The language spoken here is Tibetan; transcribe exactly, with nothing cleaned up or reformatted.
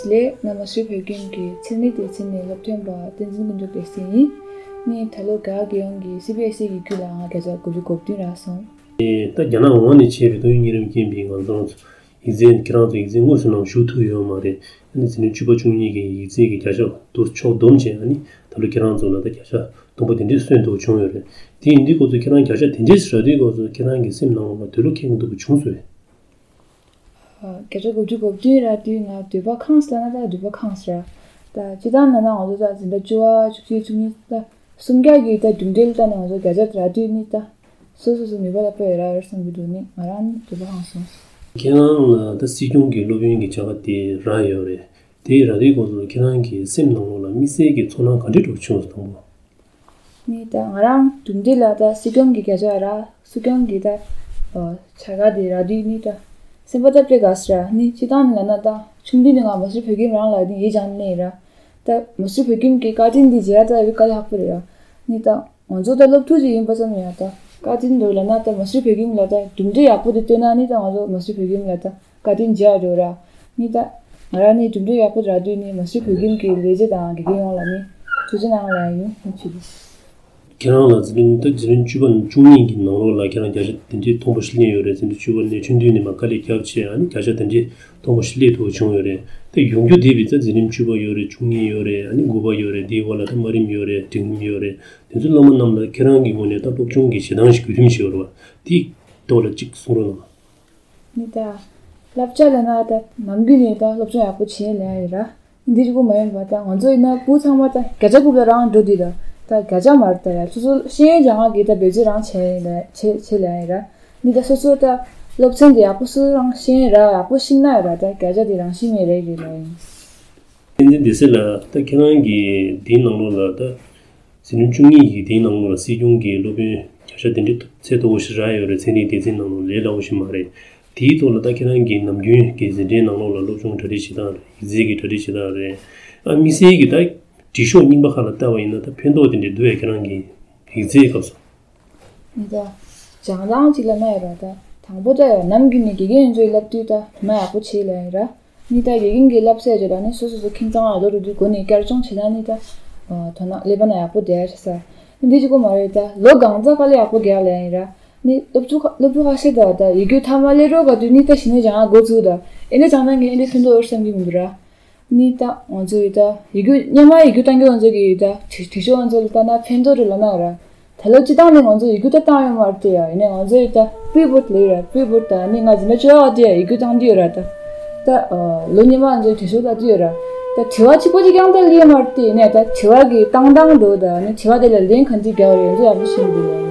ལགས། ང་མ་སུ་རི་བོད་ཁྱིམ་གྱི་ཚན་རིག་སྡེ་ཚན་ནས་སློབ་སྟོན་པ་བསྟན་འཛིན་ཀུན་འབྱུང་བསྟན་འཛིན་ཡིན། ངས་ད་ལོ་རྒྱ་གར་རྒྱལ་ཡོངས་ཀྱི་སི་བི་ཨེ་སི་ཡིག་རྒྱུགས་ལ་ང་བརྒྱ་ཆ་དགུ་བཅུ་གོ་བདུན་རག་སོང་། ད་རྒྱ་ནག་འོག་ནས་བྱས་པའི་ཏོག་དབྱིབས་གཉན་རིམས་རྐྱེན་པས་ང་ཚོ་ཡིག་ཚད་ཁྱེད་རང་ཚོ་ཡིག་ཚད་དངོས་སུ་ནང་ཞུགས་ཐུབ་ཡོད་མ་རེད། ཨ་ནི་འཛིན་གྲྭ་བཅུ་པ་བཅུ་གཉིས་ཀྱི་ཡིག་ཚད་ཀྱི་བརྒྱ་ཆ་བསྡུར་ཕྱོགས་བསྡོམས་བྱས། ཨ་ནི་ད་ལོ་ཁྱེད་རང་ཚོ་ལ་ད་བརྒྱ་ཆ་སྟོང་པ་དེ་འདྲས་སོན་ཐུབ་བྱུང་ཡོད་རེད། དེ་ཡིན་དུས་སྐབས་སུ་ཁྱེད་རང་བརྒྱ་ཆ་དེ་འདྲས་རག་དུས་སྐབས་སུ་ཁྱེད་རང་གི་སེམས་ནང་ལ་འདོད་བློ་ཁེངས་ཐུབ་པ་བྱུང་སོང་བས། བརྒྱ་ཆ་དགུ་བཅུ་གོ་བདུན་རག་དུས་ང་འདོད་པ་ཁེངས་ལབ་ན་ད་འདོད་པ་ཁེངས་ར། ད་སྤྱིར་བཏང་ལབ་ན་ང་ཚོ་ད་འཛིན་གྲྭ་བཅུ་པ་བཅུ་གཅིག་བཅུ་གཉིས་ད་གསུམ་བརྒྱ་གི་ད་གྲུབ་འབྲས་ལ་ལྟ་ནས་ང་ཚོ་བརྒྱ་ཆ་རག་དུས་ནི་ད་སོ་སོ་སོ་ནུས་པ་ལ་དཔེ་ཡོད་ར་ཡོད་བསམ་གྱི་འདུག་ནི་ང་རང་ནི་འདོད་པ་ཁེངས་སོང་། ཁྱེད་རང་ལ་ད་སྲིད་སྐྱོང་གི་སློབ་ཡོན་གྱི་བྱ་དགའ་དེ་རག་ཡོད་རེད། དེ་རག་དུས་སྐབས་སུ་ཁྱེད་རང་གི་སེམས་ནང་ལོགས་ལ་དམིགས་བསལ་གྱི་ཚོར་སྣང་ག་འདྲས་འདྲ་བོ་བྱུང་སོང་དང་པོ། ནི་ད་ང་རང་གྲུབ་འབྲས་ལ་ད་སྲིད་སྐྱོང་གི་བརྒྱ་ཆ་རག་སྲིད་སྐྱོང་གི་ད་བྱ་དགའ་དེ་རག་དུས་ནི་ད་སེམས་པ་ད་དཔེ་དགའ་སོང་ར། ནི་སྤྱིར་བཏང་ནི་ལབ་ན་ད་ཆུང་དུས་ནས་ང་མ་སུ་རི་བོད་ཁྱིམ་རང་ལ་ནི་ཡིད་ཆེས་ནས་ར། ད་མ་སུ་རི་བོད་ཁྱིམ་གྱི་བཀའ་དྲིན་འདི་བརྗེད་ཡ་ད་ཡོད་དཀའ་ལས་ཁག་པོ་རེད་ར། ནི་ད་ང་ཚོ་ད་སློབ་ཕྲུག་ཅིག་ཡིན་པ་ཙམ་ཡང་ད་བཀའ་དྲིན་འདྲ་བོ་ལབ་ན་ད་མ་སུ་རི་བོད་ཁྱིམ་ལ་ད་གྲུབ་འབྲས་ཡག་པོ་དེ་བཏོན་ན་ནི་ད་ང་ཚོ་མ་སུ་རི་བོད་ཁྱིམ་ལ་ད་བཀའ་དྲིན་འཇལ་འགྲོ་ར། ནི་ད་ང་རང་ནི་གྲུབ་འབྲས་ཡག་པོ་རག་དུས་ནི་མ་སུ་རི་བོད་ཁྱིམ་གྱི་ལས་བྱེད་དང་དགེ་རྒན་ཡོངས་ལ་ནི་ཐུགས་རྗེ་གནང་ལབ་ཡིན། ཐུགས་རྗེ་ཆེ། ཁྱེད་རང་ལ་འཛིན་གྲྭ་ད་འཛིན་གྲྭ་བཅུ་པ་ནས་བཅུ་གཉིས་ཀྱི་ནང་ལོགས་ལ་ཁྱེད་རང་བརྒྱ་ཆ་དེ་འདྲའི་མཐོན་པོ་ཞིག་སླེབས་ཡོད་རེད། འཛིན་གྲྭ་བཅུ་པ་ནས་ཆུང་དུས་ནས་མར་དཀའ་ལས་རྒྱབ་བྱས། ཨ་ནི་བརྒྱ་ཆ་དེ་འདྲའི་མཐོན་པོ་ཞིག་སླེབས་ཐུབ་པ་བྱུང་ཡོད་རེད། ད་ཡོང་རྒྱུ་བསྡད་པའི་ད་འཛིན་རིམ་བཅུ་པ་ཡོད་རེད། བཅུ་གཉིས་ཡོད་རེད། ཨ་ནི་དགུ་པ་ཡོད་རེད། དེའི་འོག་ལ་ད་དམའ་རིམ་ཡོད་རེད། འབྲིང་རིམ་ཡོད་རེད། དེ་ཚོའི་སློབ་མ་རྣམས་ལ་ཁྱེད་རང་གི་ངོས་ནས་ད་སློབ་སྦྱོང་གི་བྱེད་སྟངས་ཤིག་ག་རེ་བྱས་ཡོད་རེད་བ། དེའི་ཐོག་ལ་གཅིག་གསུང་རོགས་གནང་། ནི་ད་བསླབ་བྱ་ལབ་ན་ད་ནམ་རྒྱུན་ནས་ད་སློབ་སྦྱོང་ཡག་པོ་བྱས་ལབ་ཡ་ཡིན་ར། འདི་གཅིག་པོ་མ་ཡིན་པ་ད་ང་ཚོ་ཡིན་ན་བུ་ཚང་མ་ད་བརྒྱ་ཆ་དགུ་ལ་རང་འགྲོ་དུས་ད་ད་བརྒྱ་ཆ་མ་རེད། ད་ཡ་སོ་སོ་ཤེས་ཡོན་སྦྱང་བ་གི་ད་བེད་སྤྱོད་རང་བྱས་ཡིན་ལ་བྱས་བྱས་ལ་ཡིན་ར། ནི་ད་སོ་སོ་ད་སློབ་ཚན་དེ་ཡག་པོ་སོ་སོ་རང་ཤེས་ཡོན་ར་ཡག་པོ་ཤེས་ན་ཡ་ར་ད་བརྒྱ་ཆ་དེ་རང་ཤེས་ཡོན་རེད་རེད་ལ་ཡིན། བསྟན་འཛིན་བདེ་གསལ་ལགས། ད་ཁྱེད་རང་གིས་འདིའི་ནང་ལོགས་ལ་ད་འཛིན་རིམ་བཅུ་གཉིས་ཀྱི་དེའི་ནང་ལོགས་ལ་སྲིད་སྐྱོང་གི་སློབ་ཡོན་བརྒྱ་ཆ་དེ་འདྲའི་ཚད་མཐོ་པོ་ཞིག་རག་ཡོད་རེད། ཚན་རིག་སྡེ་ཚན་ནང་ལོགས་ལས་སླ་པོ་ཞིག་མ་རེད། དེའི་ཐོག་ལ་ད་ཁྱེད་རང་གིས་ནམ་རྒྱུན་གྱི་འཛིན་གྲྭའི་ནང་ལོགས་ལ་སློབ་སྦྱོང་གྲ་སྒྲིག་བྱེད་སྟངས་རེད། ཡིག་ཚད་ཀྱི་གྲ་སྒྲིག་བྱེད་སྟངས་རེད། ཨ་དམིགས་བསལ་གྱི་ད་དྲི་ཤོག་རྙིང་པ་ཁག་ལ་བལྟས་པ་ཡིན་ན་ད་ཕན་ཐོགས་དེ་འདྲའི་འདུག་གས། ཁྱེད་རང་གི་ཡིག་ཚད་སྐབས་སུ། ནི་ད་སྦྱང་སྟངས་གཅིག་ལ་མ་ཡོད་ར། ད་དང་པོ་ད་ཡ་ནམ་རྒྱུན་ནས་དགེ་རྒན་ཡོན་ཚོའི་བསླབ་དུས་ད་མ་ཡག་པོ་བྱེད་ལ་ཡིན་ར། ནི་ད་དགེ་རྒན་གྱི་བསླབ་ཚད་བརྗོད་ལ་ནི་སོ་སོ་སོ་ཁྱིམ་ཚང་ལ་ལོ་རུ་དུས་འགོ་ནས་བསྐྱར་སྦྱོང་བྱེད་ན་ནི་ད་དོ་སྣང་ཀླད་པ་ན་ཡག་པོ་བསྡད་ཡ་ཆེ་ས། ནི་འདི་གཅིག་པོ་མ་རེད། ད་ལོ་གང་ཙམ་དཀའ་ལས་ཡག་པོ་རྒྱག་ལ་ཡིན་ར། ནི་སློབ་ཕྲུག་སློབ་ཕྲུག་ཁ་ཤས་ད་ད་ཡིག་རྒྱུགས་མཐའ་མ་སླེབས་རོགས་ག་དུས་ནི་ད་གཞི་ནས་སྦྱང་ཡ་འགོ་ཚུགས། ད་ཨེ་འདྲ་སྦྱང་ན་ངས་ཨེ་འདྲ་ཕན་ཐོགས་ཡོད་བསམ་གྱི་མི་འདུག་ར། ནི་ད་ང་ཚོ་ཡི་ད་ཡི་གུ་སྔོན་མ་ཡི་གུ་བཏང་རྒྱུ་ང་ཚོ་གི་ཡི་ད་དྲི་དྲི་ཤོག་ང་ཚོ་ལ་ལྟ་ན་ཕན་ཐོགས་རེད་ལབ་ན་ར། ད་ལོ་སྤྱི་བཏང་ནས་ང་ཚོ་ཡི་གུ་ད་བཏང་ཡོད་མ་རེད་དེ་ཡ། ཡིན་ནའི་ང་ཚོ་ཡི་ད་པི་བོརྡ་ལབ་ཡོད་ར། པི་བོརྡ་ད་ནི་ང་འཛིན་གྲྭ་བཅུ་པ་དེ་ཡ་ཡི་གུ་བཏང་དུས་ཡོད་ར། ད་ད་ལོ་སྔོན་མ་ང་ཚོ་དྲི་ཤོག་ལྟ་དུས་ཡོད་ར། ད་དྲི་བ་གཅིག་པོ་གཅིག་རྐྱང་ད་ལས་མ་རེད་དེ། ཡིན་ནའི་ད་དྲི་བ་གི་བཏང་སྟངས་འགྲོ་ད་ནི་དྲི་བ་དེ་ལ་ལན་ག་འདྲ་རྒྱག་རེད། ང་ཚོ་ཡག་པོ་ཤེས་ཀྱི་འདུག